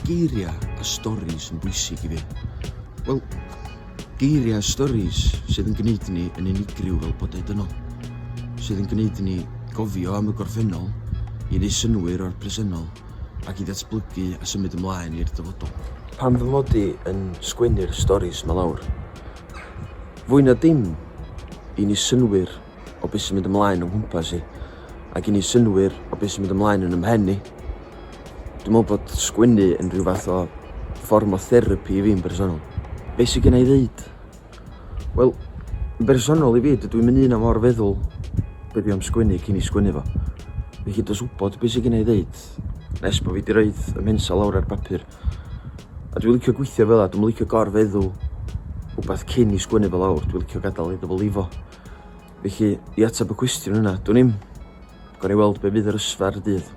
geiriau a storis yn bwysig i fi? Wel, geiriau a storis sydd yn gwneud ni yn unigryw fel bodau dynol. Sydd yn gwneud ni gofio am y gorffennol, i wneud synnwyr o'r presennol, ac i ddatblygu a symud ymlaen i'r dyfodol. Pam fy mod i yn sgwennu'r storis 'ma lawr? Fwy na dim, i wneud synnwyr o beth sy'n mynd ymlaen o'n nghwmpas i, ac i wneud synnwyr o beth sy'n mynd ymlaen yn 'y mhen i. Dwi'n meddwl bod sgwennu yn rhyw fath o fform o therapi i fi'n bersonol. Be sydd gen i ddeud? Wel, yn bersonol i fi, dydw i'm yn un am orfeddwl be dwi am sgwennu cyn i sgwennu fo. Felly does wybod be sydd gen i ddeud nes bod fi wedi rhoid y mhensel lawr ar bapur. A dwi'n licio gweithio fel 'a, dwi'm yn licio gorfeddwl wbath cyn i sgwennu fo lawr, dwi'n licio gadael iddo fo lifo. Felly, i ateb y cwestiwn yna, dwn i'm. Gawn ni weld be fydd yr ysfa ar y dydd.